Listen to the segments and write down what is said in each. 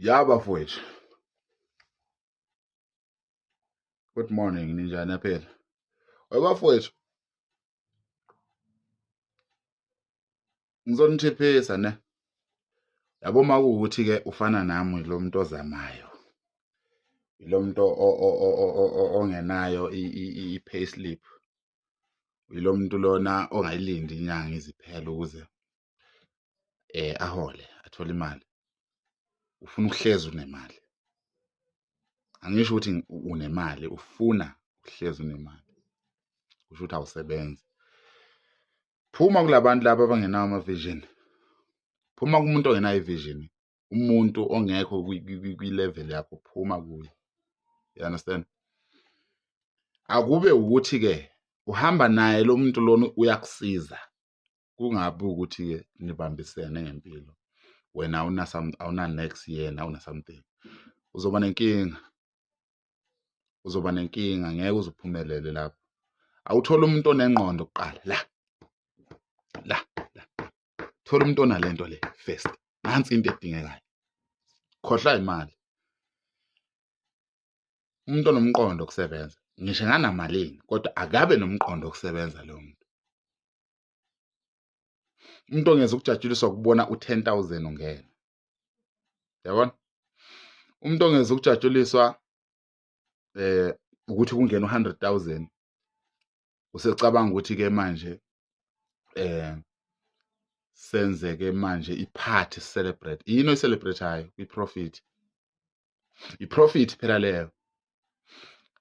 Ya bafowethu. Good morning, ninjani phela? We bafowethu. Ngizonithiphisa ne. Yabo uma kuwukuthi ke ufana nami lo muntu ozamayo. Lo muntu ongenayo i-pay slip. Yilo muntu lona ongayilindi inyanga iziphele ukuze ahole athole imali. Ufuna ukuhlezi unemali. Angisho ukuthi unemali, ufuna ukuhlezi unemali. Kusho ukuthi awusebenzi. Phuma kulabantu laba abangenawo ama-vision. Phuma kumuntu ongenayo i-vision. Umuntu ongekho kwi-level yakho, phuma kuye. You understand? Akube ukuthi-ke uhamba naye lo muntu lona uyakusiza. Kungabi ukuthi-ke nibambisene ngempilo. Wena awuna next yena una something. Uzoba nenkinga. Uzoba nenkinga, ngeke uze uphumelele lapho. Awuthole umuntu onengqondo kuqala la. La, la. Thola umuntu onalento le first. Nansi into edingekayo. Khohlwa imali. Umuntu onomqondo okusebenza, ngisho enganamalini kodwa akabe nomqondo okusebenza lowo muntu. Umuntu ongeza ukujatshuliswa ukubona u-10,000 ungena. Yabona? Umuntu ongeza ukujatshuliswa ukuthi kungena u-100,000 usecabanga ukuthi ke manje senze ke manje i-party celebrate. Yini oyicelebrate-ayo? I-profit. I-profit phela leyo.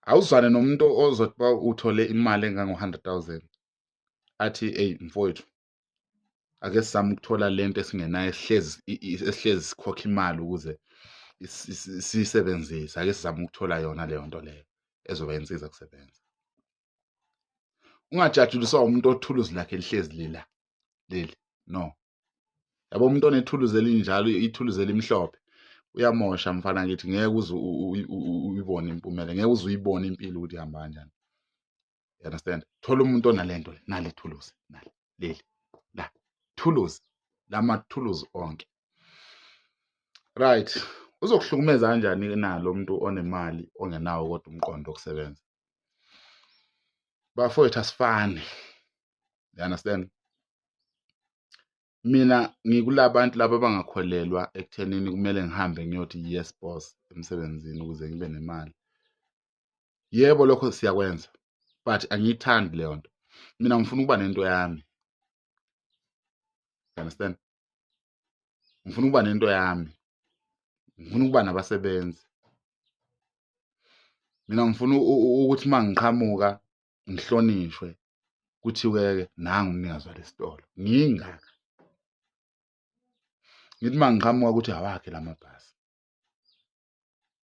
Awuzwane nomuntu ozothi ba uthole imali engango 100,000 athi hey mfowethu ake sizame ukuthola lento esingenayo esihlezi sikhokha imali ukuze siyisebenzise, ake sizame ukuthola yona leyo nto leyo ezoba insiza kusebenza. Ungajatshuliswa umuntu othuluzi lakhe lihlezi lila leli, no. Yabo umuntu onethuluzi elinjalo, ithuluzi elimhlophe, uyamosha mfana ngithi ngeke uze uyibone impumela, ngeke uze uyibone impilo ukuthi ihamba kanjani. You understand? Thola umuntu onalento le, nale thuluzi, nale leli la thuluzi, lama thuluzi onke. Right, uzokuhlukumeza kanjani na lo muntu onemali ongenawo kodwa umqondo wokusebenza? Bafowethu asifani. You understand? Mina ngikulabantu laba abangakholelwa ekuthenini kumele ngihambe ngiyothi yes boss emsebenzini ukuze ngibe nemali. Yebo lokho siyakwenza, but angiyithandi leyo nto. Mina ngifuna ukuba nento yami. You understand? Ngifuna ukuba nento yami. Ngifuna ukuba nabasebenzi. Mina ngifuna ukuthi uma ngiqhamuka ngihlonishwe kuthiwe-ke nangu umnikazi walesitolo ngingaka. Ngithi uma ngiqhamuka ukuthi awakhe lamabhasi.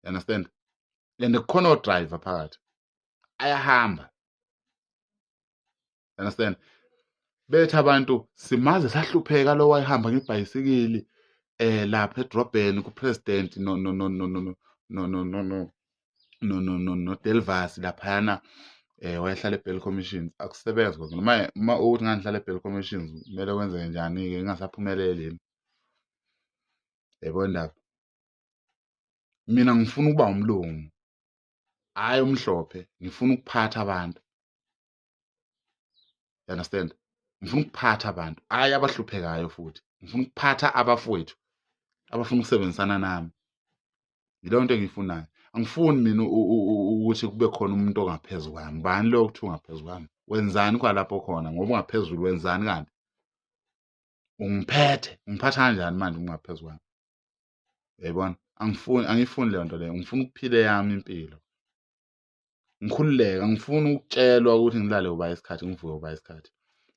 You understand? And kukhona o-driver phakathi. Ayahamba. You understand? Bethi abantu simaze sahlupheka lo wayehamba ngebhayisikili lapha edrobheni ku-president no no no no no no no no no no no no no no Delvas laphayana wayehlala eBell Commissions. Akusebenzi kodwa noma uma ukuthi ngangihlala eBell Commissions kumele kwenzeke njani-ke ngingasaphumeleli yini? Yayibona indaba? Mina ngifuna ukuba umlungu, hhayi omhlophe, ngifuna ukuphatha abantu. You understand? Ngifuna ukuphatha abantu, hhayi abahluphekayo futhi. Ngifuna ukuphatha abafowethu abafuna ukusebenzisana nami. Yileyo nto engiyifunayo. Angifuni mina ukuthi kube khona umuntu ongaphezu kwami. Ubani lo okuthiwa ungaphezu kwami? Wenzani kwalapho khona ngoba ungaphezulu wenzani kanti? Ungiphethe, ungiphatha kanjani manje ungaphezu kwami? Uyayibona? Angifuni, angiyifuni leyo nto leyo. Ngifuna ukuphila eyami impilo. Ngikhululeke, angifuni ukutshelwa ukuthi ngilale uba isikhathi, ngivuke uba isikhathi.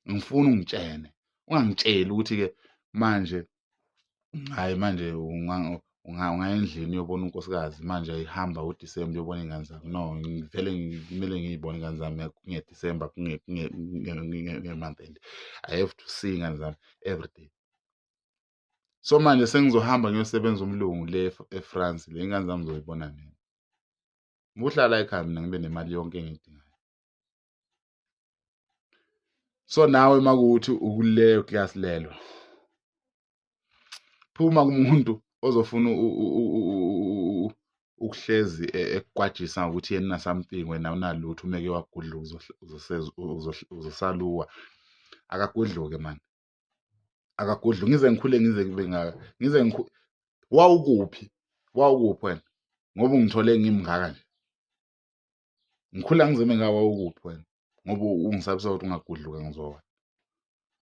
Angifuni ungitshene. Ungangitsheli ukuthi-ke manje hhayi manje ungaya endlini uyobona unkosikazi manje ihamba uDisemba uyobona iy'ngane zakho. No, ngivele kumele ngiy'bone iy'ngane zami kungeDisemba kunge-month end. I have to see iy'ngane zami every day. So manje sengizohamba ngiyosebenza umlungu le eFrance le ingane zami ngizoyibona nini? Uhlala ekhaya mina ngibe nemali yonke engiyidingayo. So nawe makuwuthi ukuleyo class lelo, phuma kumuntu Ozofuna ukuhlezi ekukwajisa ngokuthi yena una-something, wena awunalutho, umeke wagudluka uzosaluwa. Akagudluke mani, akagudluke ngize ngikhule, ngize ngibe ngaka, ngize wawukuphi? Wawukuphi wena? Ngoba ungithole ngimngaka nje, ngikhula ngize ngaka, wawukuphi wena? Ngoba ungisabisa ukuthi ungagudluka ngizowa.